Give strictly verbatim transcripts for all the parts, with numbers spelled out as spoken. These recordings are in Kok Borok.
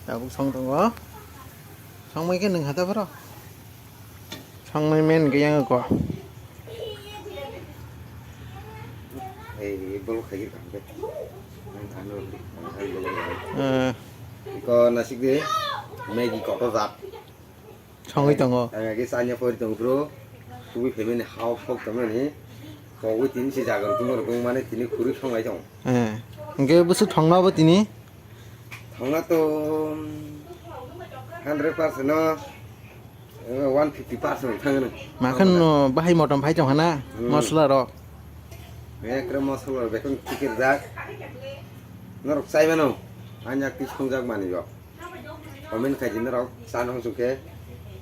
Tabuk song tongo. Songmai khe nwng hata phoro. Songmai men khe yang ko. Ei, bol khai khe kam khe. Ang thangno, ang thang bol khai. Eh. Iko nasik de, Maggi koto jat. Songwi tongo. Ang age sanya pori tong bro. Tubui phaimani hao sok tongmani. Pogwi tini se jaga rok tongmani tini khuri songlai tong. Eh. Hingke busu thongna bo tini? Thongna to hundred percent no, eh, one fifty percent thangna. Makhan no bahai motom phai tong hana, hmm, mosla rok. Ekre mosla rok bekon tikir jak. Norok chai mano. Anya ti songjak mani jo. Comment khai di norok, cha nung chukhe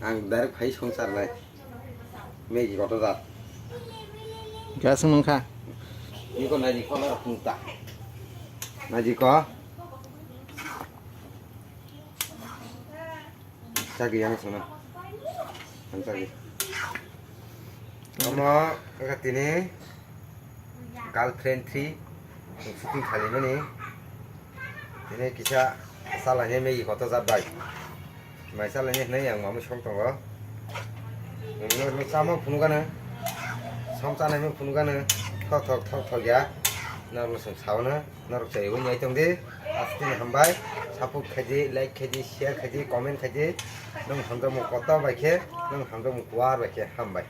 ang direct phai songchar nai. Maggi koto jat. Gas nung kha. Iko naji ko norok nung ta. Naji ko. Chagi yang sana. Ang chagi. Omo, wngkha tini Girlfriend three shooting khalaimani. Tini kisa chalainai Maggi koto jat bai. Mai chalainai hinui ang mamui song tongo. Nwng, nwng chama phunukgano, som chanaima phunukgano, thok thok thok thok ya. Norok chwng saono, norok chaiwi nai tongdi. Aswkno hambai. Support khaidi, like khaidi, share khaidi, comment khaidi. Nwng hamjakmung kotor bai khe, nwng hamjakmung kuar bai khe hambai.